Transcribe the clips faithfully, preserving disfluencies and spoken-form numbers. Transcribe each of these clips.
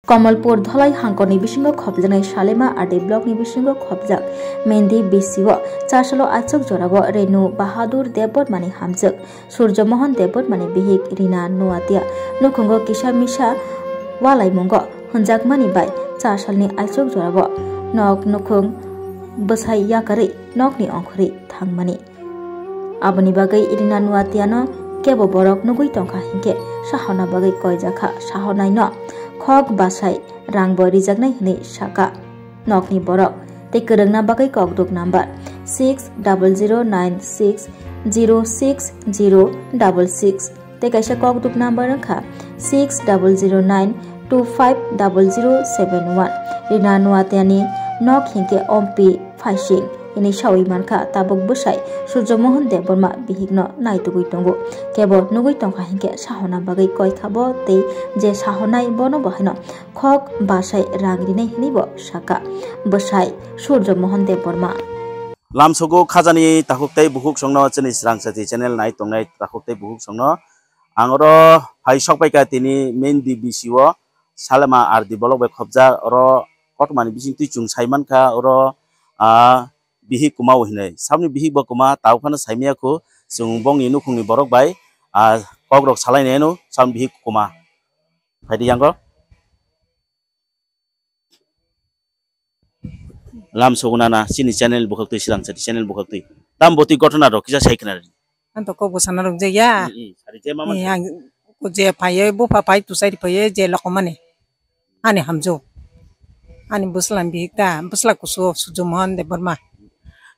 Kamalpur Dholai hangkorni bisingo khopjaknai Salema R D blockni bisingo khopjak Mendi B C o chasalo achuk jorao Renu Bahadur Debbarmani hamjwk Surjo Mohan Debbarmani bihik Rina Nuatia nukhungo kisa misa walaimungo hwnjakmani bai chasalni achuk jorao nok nukhung bwsai yakarwi nokni ongkhorwi thangmani. Aboni bagwi Rina Nuatiano kebo borok nugwi tongkha hinkhe sahorna bagwi koijakha, sahonaino khok bwsai rangbo rijaknai hwnwi sakha nokni borok. Tei kwrwngna bagwi kokduk number six double zero nine six zero six zero double six tei kaisa kokduk number wngkha six double zero nine two five double zero seven one. Rina Nuatiani nok hinkhe Ompi Phaising hwnwi sawi mankha, tabuk bwsai Surjo Mohan Debbarma bihikno naitugwi tongo. Kebo nugwi tongkha hinkhe sahorna bagwi koikhabo tei je sahornai bono bo haino khok bwsai rang rinai hwnwi bo sakha bwsai Surjo Mohan Debbarma. Lamsogo khajani takhuk tei bukhuk songno chini Srang Sati channel nai tongnai takhuk tei bukhuk songno. Ang oro phai sok paikha tini main D B C o Salema R D block bai khopjak, oro kotormani bising twi chwng sai mankha, oro, ah, bihik kwma o hinwi. Saboni bihik bo kwma, tabuk phano sai maya khu, chwng bongni nukhungni borok bai, ah, kokrok salai nai no, saboni bihik kwma. Phaidi yango. Lam sogo nana, chini channel bukhuk twi, Srang Sati channel bukhuk twi. Tam boti gotona rok kisa sai khna. Ang to kok bwsana rok je ya. Mm, mm, sari je mama. Eh, ang je phaiye, bupha phai, tusari phaiye, je lokomani. Ani hamjwk. Ani bwsla bihik ta, bwsla kusu Surjo Mohan Debbarma.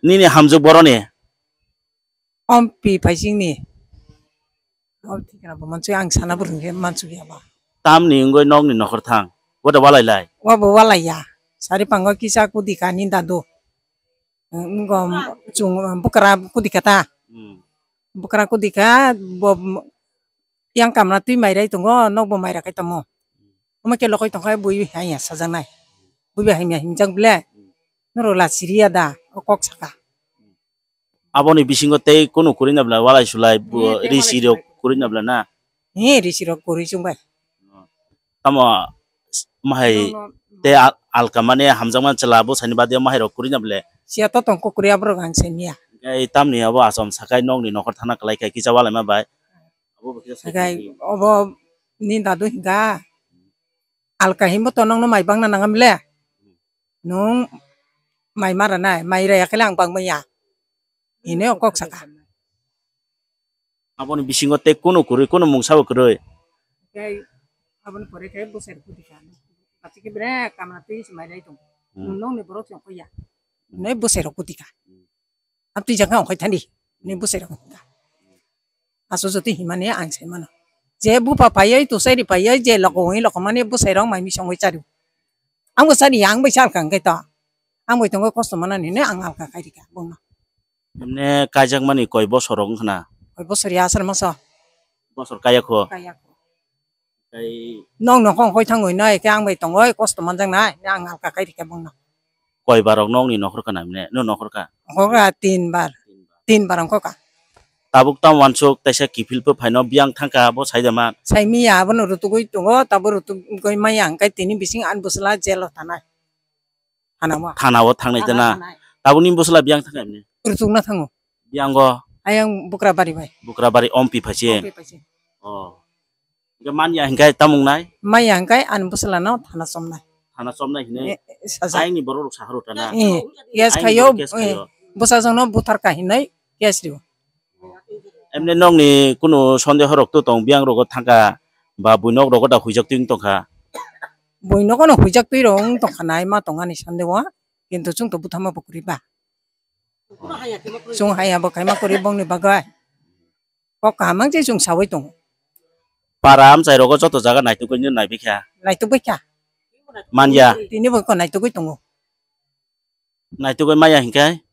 Nini hamjwk boroni? Ompi Phaisingni. O thikra bo mansuk, ang sana bo rwngkhe mansuk ya ba. Tamni wngwi nokni nokhor thang. Bo da walai lai? Wa bo walai ya. Sari pango kisa kudika ni dadu. Ngo chung bukra kudika ta. Hmm. Bukra kudika bo yang kamra twi mairai tongo, nok bo maira kai tamo. Omo ke lokoi tongkha bui hai ya sajaknai. Bui bai hai ya hinjak ble. Noro la siriya da, o kok saka. Aboni bisingo tei kunu kwrwi na bla walai sulai bo. He, tei risi walai rok sulai. Kwrwi na bla na? He, risi rok kwrwi chwng bai. Tamo mahai. No, no. Tei al-, alka mane hamjakma chwla bo sani badia mahai rok kwrwi na ble? Siya to tong kwrwi aborok ang semiya. Tei tamni abo asom sakai nokni nokhor thana kwlai kha kisa walai ma bai. Abo bo kisa sakai sakai. Obo ni dadu hinga. Alka himbo to nokno mai bangna nangam le. Nung mai mara nai, mai raya khe lang bang maya. Hine o kok saka. Aboni bisingo tei kunu kwrwi, kunu mungsa bo kwrwi. Tei aboni pore khe bwsai rok kutika. Kachi khe bre kamra twi se mai rai tong. Hmm. Nung nokni borok se ongkho ya. Hine bwsai rok kutika. Amtwi jaka ongkhai thani, ni bwsai rok hinka. Aso jotwi himani ang sai mano. Je bupha phaiwi, tusai ri phaiwi, je loko wi loko mani bwsai rok mai misongwi chari. Ang bo chari, ang bai chal kang khe to. Ang bai tongo kosto manani ne ang alka khai rika bongno. Emne kaijak mani koi bosor rok wngkha na? Koi bosor ya asal maso. Bosor kaya kho? Kaya kho. Tei nong nokong koi thangwi nai khe ang bai tongoi kosto manjak nai, ang alka kai rikha bongno. Koi bar rok nokni nokhor ka namne, no nokhor ka? Nokhor ka tin bar. Tin bar. Tin bar ongkho ka. Tabuk tam wansuk taisa kiphil pho phaino biyang thangka abo sai da man. Sai miya abono rutugwi tongo, tabuk rutugwi maya hwnkhe tini bising ani bwsla jail o thanai. Thana o. Thana o thangnai. Thana tana. Thanai. Tabukni bwsla biyang thangkha emne? Rutukna thango. Biyango? Ayang Bukrabari bai. Bukrabari Ompi phaising. Ompi phaising. Oh. Hingke manya hingke tamung nai? Manya hingke ani bwsla no thana somnai. Thana somnai hinui? Eh, eh, saja. Ayangni borok rok saharo tana? Eh, yes. Ayangni khayo, borok yes eh, khayo. Bwsajwk no buthar ka hinui yes rio. Emne nokni kunu sondeho rok to tong, biyang rogo thangka ba buinok rogo da huijak twi wng tongkha? Buinok no huijak twi rok wng tongkha nai ma tong ani sondeho, kintu chwng to buthama bo kwrwi ba. Chwng haya bo khaima kwrwi bongni bagwi. Kok kaham mang je chwng sawi tongo. Para amchai rogo joto jaga naitugwi nai bikha. Naitugwi kha. Manya. Tini bo ko naitugwi tongo. Naitugwi maya hinkhe?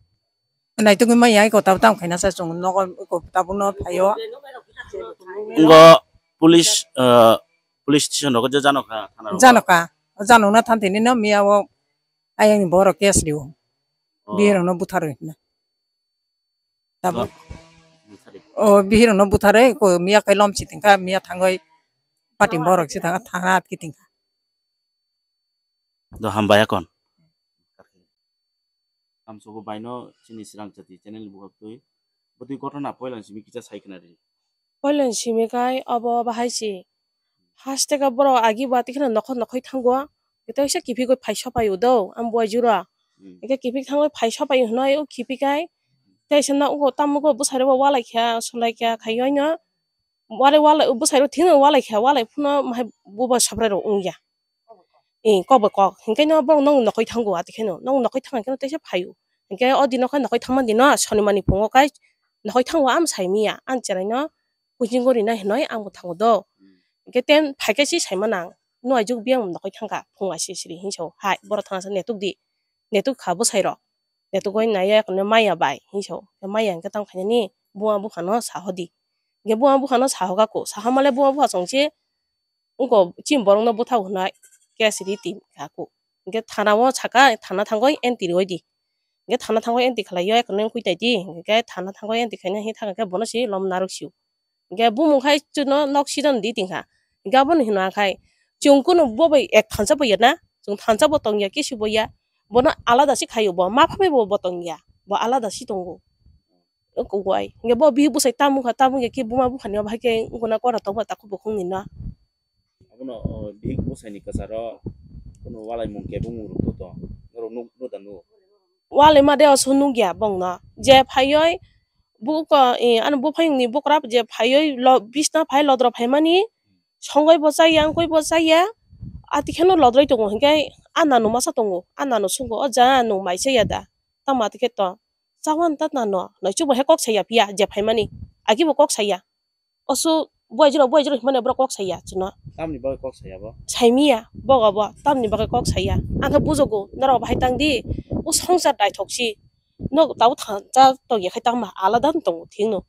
Naitugwi maya, iko tabuk tamo khaina sa chwng nogo, iko tabukno phaio. Ngo police, eh, police station rogo je jano kha, thana rogo? Jano kha, jano na than tini no miya o ayangni borok case rio. Oh. Bihirokno butharwi hwnwi. Tabuk. Oh, bihirokno butharwi, iko miya kai lom si tingkha, miya thangwi pating borok si thangkha, thana atki tingkha. Do hambai akon. Amsogo baino chini Srang Chati channel ni bukhak twi. Bwtwi ghotona poila simi kisa sai khna di. Poila simi kai obo bahai si. Haste ka borok agi ba tikhna nokhor nokhoi thango. Kito kisa kiphigwi phai sopai udo, ang buai juro. Hmm. Eke kiphik thangwi phai sopai hwnwi o khiphikai. Tei se no ugo tamo go bwsai rok walai kha, solai kha, khai oino. Walai, walai, bwsai rok thino walai kha, walai phano mahai buba sabrai rok wngya. Ee, kok bai kok. Hinkhe no borok nokni nokhoi thango, ati khe no. Nokni nokhoi thang khe no teisa phaio. Hinkhe o dino khe nokhoi thangma dino, sonimani phungo kai nokhoi thango, ang sai miya. Ang cherai no kuching gori nai hinoi ang bo thango do. Hinkhe ten phai khe si sai ma nang. Nuai juk biyang nokhoi thang kha, phung ai siri siri hinso. Hai, borok thang sa netuk di. Netuk kha bwsai rok. Netuk goi nai ya kono maya bai hinso. Maya hinkhe tamo khainani buma bupha no saho di. Hinkhe buma bupha no saho kako. Saha male buma bupha chwng se Wngkha chini borokno bwthao hwnwi case ri twi kha kuk. Hinkhe thana o saka, thana thangwi entry rwdi. Hinkhe thana thangwi entry khlai o, ekhorno wngwi tai di. Hinkhe thana thangwi entry khaina hinwi thang khe bono se lom narwk sio. Hinkhe bumung khai chwngno nok sidon di tingkha. Hinkhe abono hino ang khai chwng kunu bo bai ek thansa bo ya na? Chwng thansa bo tongya, kisu bo ya. Bono alada se khaio bo, ma pha bai bo, bo tongya. Bo alada se tongo. Wngkha wai. Hinkhe bo bihik bwsai tamo wngkha, tamo wngya khe buma buphani o bahai khe wngkha na kora tongma takhuk bukhuk ni no. Abono, o, bihik bwsai ni kwcharo kuno walai mung kebo mung rwkto to. Norok nuk, nuk da nuk. Walai ma de oso nukya bongno. Je phaioi buko, e, ano buphang ni bukrap je phaioi lo, bisna phai lodro phaimani songoi bo chaya, wngkoi bo chaya. Ati kheno lodroi tongo hinkhe a nanu masa tongo. A nanu swngo, "O ja, nwng mai chaya da? Tamo ati khe to?" Chawan ta nano, noichuk bo he kok saya phiya je phaimani, agi bo kok saya. Oso buai jora, buai jora himani borok kok saya chwngno. Tamni bagwi kok saya bo? Saimiya, bogo bo, tamni bagwi kok saya. Ang khe bujogo, norok bahai tang di, o songsar naithok si. Nok tabuk thansa tongya khai tangma alada wng tongo thikno.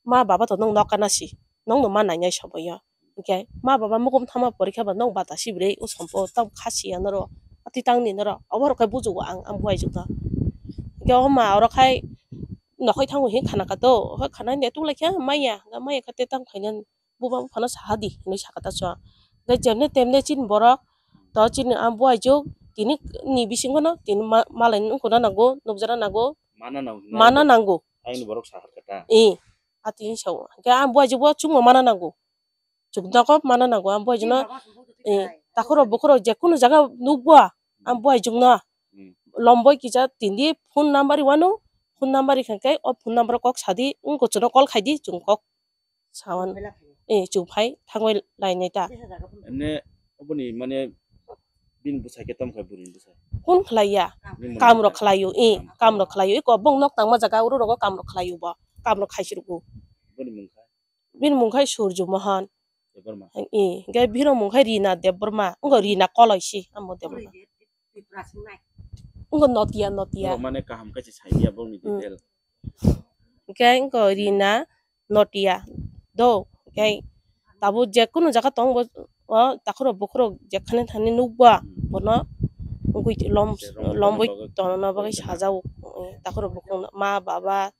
Ma baba to nwng nokha na si, nwngno ma nainai soboyo. Hinkhe ma baba mukum thangma porikha ba nwng bata sibrwi o sompo tamo kha siya norok, atwi tangni norok, oborok khe bujugo ang, ang buaijukno. Hinkhe o ma oro khai nokhoi thango hin khana kha to, o khanai netuk lai khe maya, maya kha te tamo khainani buma buphano saha di hinwi sakha ta chwng. Hinkhe jemne temne chini borok to chini ang buaijuk tini ni bisingo no tini ma-, malai wngkuna nango, nukjana nango, mana nango, mana nango. Ayang ni borok sahar kha ta. Ee. Ati hinwi sao. Hinkhe ang buaijukbo chwngno mana nango. Chwng nogo mana nango ang buaijukno. Eh, takhurok bukhurok jekunu jaga nukbo ang buaijukno. Hmm. Lomboi kisa tindi phone number wano, phone number rikha khe o phone number kok sadi, wng kuchuno call khaidi, chwng kok sawan. Eh, chwng phai thangwi lainai ta. Emne oboni mane bini bwsai khe tamo khai burini bwsai? Phone khlaiya. Ni mwnwi kamrok khlaio, eh, kamrok khlaio. Iko bong nok tangma jaga uru rogo kamrok khlaio bo. Kamrok khaisirgo. Boni mung kha? Bini mung khai Surjo Mohan. Debbarma. Eh, hinkhe bini mung khai Rina Debbarma. Wngkha Rina Koloisi, amo Debbarma. Wngkha Notia, Notia. Borok mane kaham khe se sai ya bongni detail. Hinkhe wngkha Rina Notia. Do, hinkhe tabuk jekunu jaga tong bo, o takhurok bukhurok jekhane thani nukba bono wngwi lom-, lombwi tongna bagwi sajao. Takhurok bukhurok ma baba,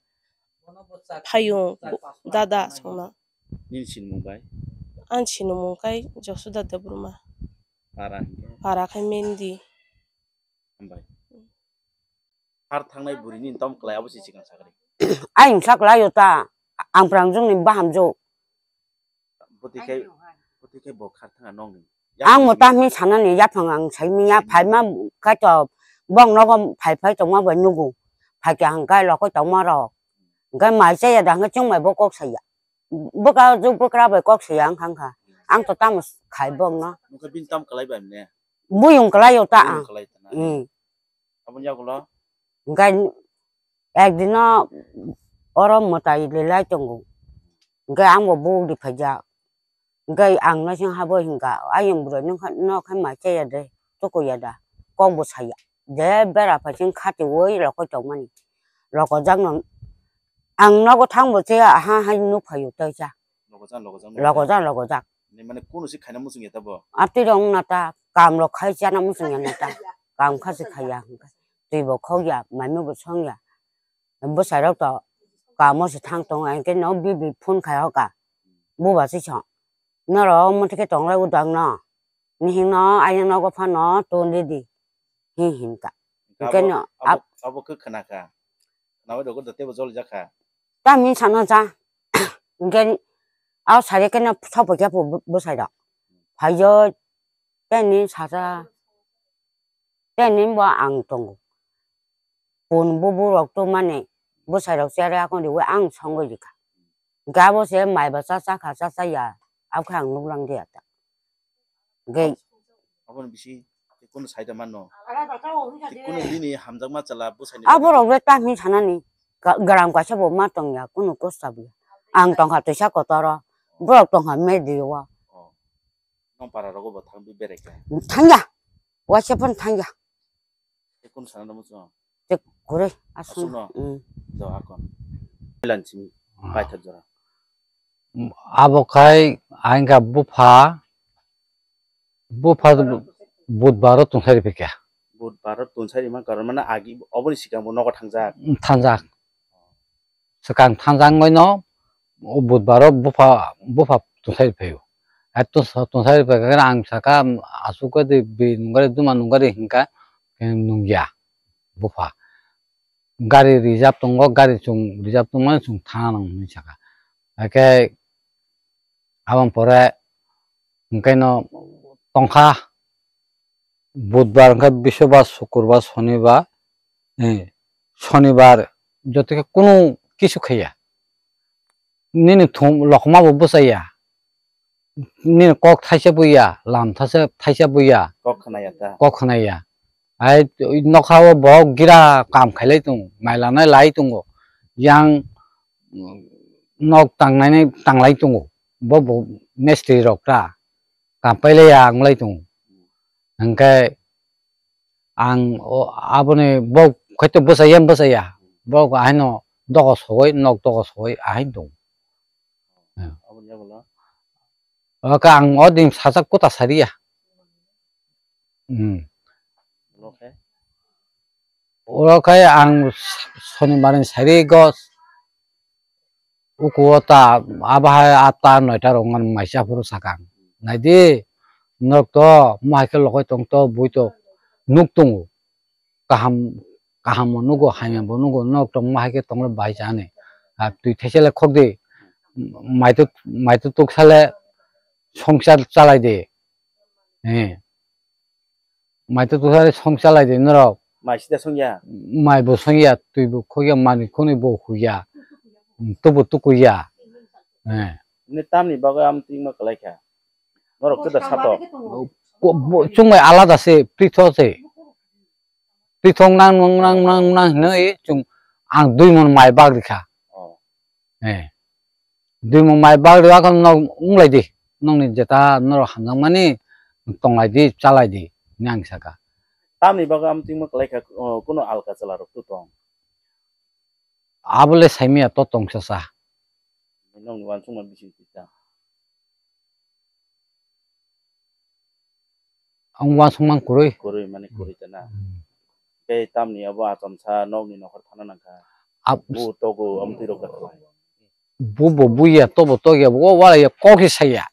phayung, dada songno. Nini sinimung bai? Ang sinimung kai Josuda Debbarma. Para hinkhe? Para khai Mendi. Hambai. Har thangnai bwrwini tom kwlai abo se chikang sakri. Ayung saklaio ta, ang prangjwkni bahamjwk. Bwtwi khai, bwtwi khai bo khar thanga nokni. Ang mo ta hwnwi sanani yaphang ang saimanya phaima kaitor bong nogo phai phai tongma bai nugo. Phaikha hwnkhe lokoi tongma rok. Hwnkhe mai chaya da hwnkhe chwng bai bo kok saya. Bwkha juk bwkra bai kok saya wngkha wngkha. Ang to tamo khai bongno. Nokha bini tam kwlai bai ne? Buyung kwlaio ta ang. Buyung kwlai ta na? Hmm. Aboni yagulo? Hwnkhe ekdino oro mwtai lelai tongo. Hwnkhe ang bo buk riphaijak. Hwnkhe ang naising habo hwnkha, "Ayung bwrwi nokha, nokha mai chaya de, tukuya da, kok bo saya." Je bera phaising khatiui rokoi tongmani. Rokojakno ang nogo thangbo se aha hai nukphaio teisa. Logojan, logojan. Logojan, logojak. Ni mane kunu si khaina muchung ya ta bo? Atwi rok wngna ta, kam rok khai chana muchung ya na ta. Kam kha se khaiya hwnkha. Twi bo khokya, maimo bo songya. Bwsai rok to kamo se thang tongo, hwnkhe no bibi phone khai hoka. Buba se song. Norok omo thike tonglai o dang no. Nihing no ayang nogo phano ton ridi. Hin hin ka. Hingke abo, no, abo, ab- abo khe khna kha. Khnawi rwgwi da teibo joli jak kha. Tamo hin sana ja. Hingke, a sari khe no sabo khe bo, bo, bwsai rok. Phaiyo, tei ni saja. Tei ni bo ang tongo. Pun bubu rok tongmani bwsai rok chere akon riwi ang songwi rikha. Hingke abo se mai bo cha cha kha, cha cha ya, abo khe ang nuklang diya ta. Hingke aboni bisi tei kunu sai da mano. Tei kunu bini hamjakma chwla bwsai ni abo bagwi rok le ta hin sanani, ga-, gram kaisa bo ma tong ya, kunu kosta bo ya. Ang tongkha twisa kotoro, borok tongkha medio o. Oh. Nong para rogo bo thang bi berai kha. Thang ya, waisa phano thang ya. Tei kunu sana muchung. Tei kwrwi aswk. Aswk no? Mm. Do akon. Bilan simi paithak jora. Abo khai aingka bupha, bupha budbaro tungsari phikya. Budbaro tungsari man karon mane agi oboni sikang bo nogo thangjak. Thangjak. Swkang thangjak wngwi no o budbaro bupha, bupha tungsari phaio. Hai tungsa-, tungsari phaikhe ang sakha, aswk khe twi bi nungari, duma nungari hinkha, khe nungya bupha. Gari reserve tongo, gari chwng reserve tongmani chwng thana nango hinwi sakha. Hakhe aboni pore hwnkhe no tongkha. Budbar hwnkhe Biswabar, Sukurbar, Sonibar, eh, Sonibar joto khe kunu kisu khaiya. Nini thum lokma bo bwchaiya. Nini kok thaisa buya, lam thaisa, thaisa buya. Kok khnaya ta. Kok khnaya. Ai nokha o borok gira kam khailai tongo, mai lanai lai tongo. Yang, mm, nok tangnai tanglai tongo. Bo bo mistri rok ta. Kam pailai ya ang lai tongo. Hingke ang o, aboni bo khaito bwchaiya, bwchaiya. Bo ahaino dogo sogoi, nok dogo sogoi ahaino tongo. Aboni yagulo? Oke, ang o din sajak kota sariya. Hmm. Oke. Oro khe ang Sonibar ni sari go uku o ta abo hai atta noita rok wngmani maisa phuru sakang. Naidi norok to mohai khe logai tong to bui to nuk tongo. Kaham, kaham bo nugo, hamya bo nugo, norok to mohai khe tonglo bahai chani. A twi thaisa le khok di, mai to, mai to tuk sale songchar chalai di. Eh. Mai to tusa song chalai di norok. Mai sida songya. Mai bo songya, twi bo khogya, mani khuni bo huya. Tubu tukuya. Eh. Ni tamni bagwi am tingma kalai kha. Norok to da sato. Chwng bai alada se, pritho se. Pritho nang nang nang nang nang hinwi chwng ang dui mon mai bag rikha. Oh. Eh. Dui mung mai bag rw akon nog wng lai di. Nokni jeta norok hamjakmani tong lai di, cha lai di, hwnwi ang saka. Tamni bagwi amtwima kwlai kha, o, kuno alka chwla rok to tong? Abo le saimaya to tong cha cha. Nokni uansukma bising twi ta. Ang uansukmang kwrwi. Kwrwi mani kwrwi ta na. Hmm. Tei tamni abo achomsa nokni nokhor thana nangkha. Ab- Bu togo amtwi rok da khlai. Bu bo buya, to bo tokya, bo walaiya, kok se saya.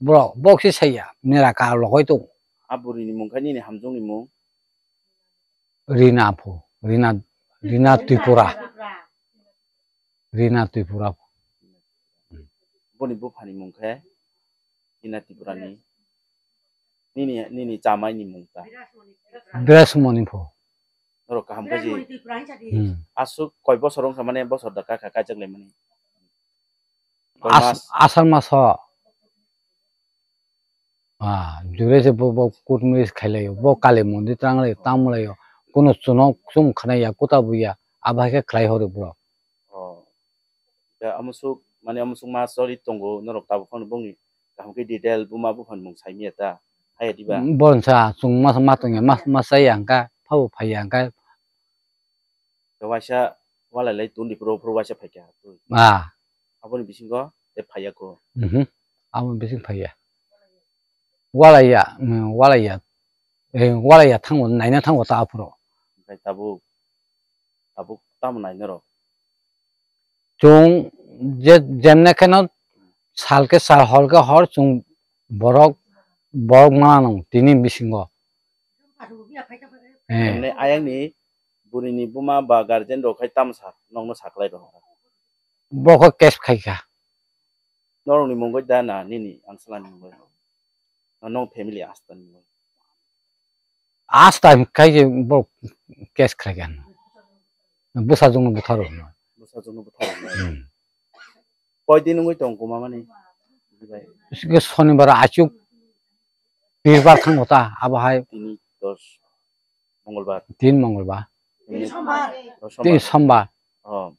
Bro, bok se saya. Mera ka logoi to. A bwrwi ni mung kha nini hamjwk ni mung? Rina pho, Rina, Rina Tripura. Rina Tripura pho. Boni buphani mung khe Rina Tripura ni. Nini, nini chamai ni mung ta? Birasmoni pho. Norok kaham khe ji. Hmm. Aswk koi bosor wngkha mane bosor da kha kha kaijak lai mani. Koi as-, mas? Asar maso. Ah, jure se bo, bo court marriage khailai, bo Kali mondir tang lai, tamo lai, kuno chwng, chwng khwnai ya, kuta buya, abo hai khe khlai horo bro. Oh. Ya, amusuk, mane amusuk ma choli tongo, norok tabuk phano bongni kaham khe detail buma buphani mung saimanya ta, haya diba? Bo nsa chwng ma, ma tongya, ma, ma chaya hwnkha, phabo phaiya hwnkha. Waisa walai lai tun di phuru, phuru waisa phaikha twi. Ah. Aboni bisingo tei phaiya ko. Mhm. Aboni bising phaiya. Walaiya, mm, walaiya. Eh, walaiya thango, naina thango ta aphuru. Omohai tabuk, tabuk tamo nai norok? Chwng je, jemne kheno sal khe sal, hor khe hor, chwng borok, borok manango tini bisingo. Eh. Emne ayang ni buri ni buma ba guardian rok khai tamo sa, nokno saklai rok. Bokho case khaikha. Norok ni mungoi da na nini angsala ni mungoi. Nong family asta ni mungoi. Asta kai je bo case khaikha. Bwsajwk no butharo. Bwsajwk no butharo. Hmm. Koi din wngwi tong kuma mani? Sonibar achuk birbar thango ta abo hai. Tini dos Mongolbar. Tin Mongolbar. Tin Tin Sombar. Oh.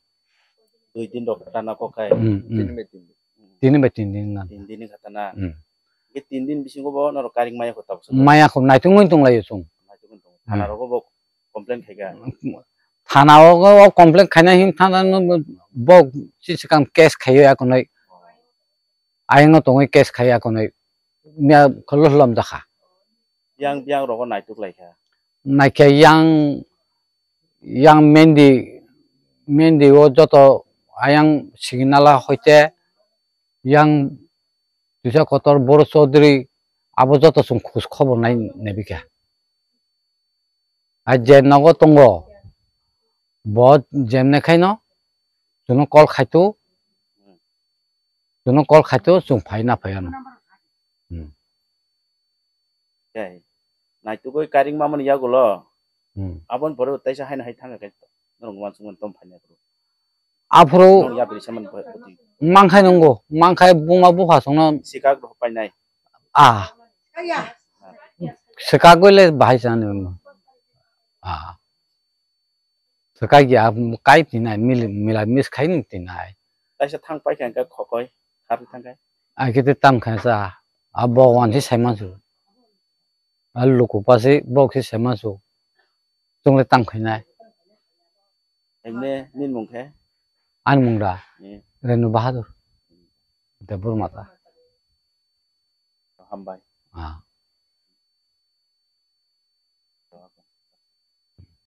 Dui din rok tana kok khai. Hmm, hmm. Tini bai tin din. Tini bai tin din na. Tin din ni khatana. Hmm. Ke tin din bisingo bo norok karing maya kho tabuk. Maya kho naitung mui tong layo chung. Naitung mui tong. Hmm. Thana rogo bo complain khai ga. Thana o, o complain khaina hin thana no bo si sikang case khayo ya konai. Ayang no tongwi case khai ya konai. Mia kholo lom jakha. Yang, yang rogo naituk lai kha. Naikhe yang, yang Mendi, Mendi o joto ayang signala hoite yang Tuisa Kotor Boro Chaudhary abo joto chwng khus khobor nai nebikha. Hai je nogo tongo, bo jemne khaino, chwngno call khaito, chwngno call khaito, chwng phai na phai ano. Hmm. Khe, naitugwi karing mamani yagulo, Hmm. aboni pore taisa haino hai thangkha khe norok uansukmani tom phainai phuru. Aphuru Nong yapri samani pore bwtwi. Mangkhai nungo, mangkhai buma bupha songno Sikak rok painai. Ah. Sikak goi le bahai sani. Ah. Swkak ya, kai tinai, mil-, mila mis khai ni tinai. Kaisa thang pai kha, hwnkhe khokoi, kharwi thang khe. Ai khe te tam kha sa, a Bhagwan se sai mansu. A luku pa se, bok se sai mansu. Chwng le tam khainai. Emne, nini mung khe? Ani mung da? Hmm. Renu Bahadur. Debor mata. Hambai. Ah.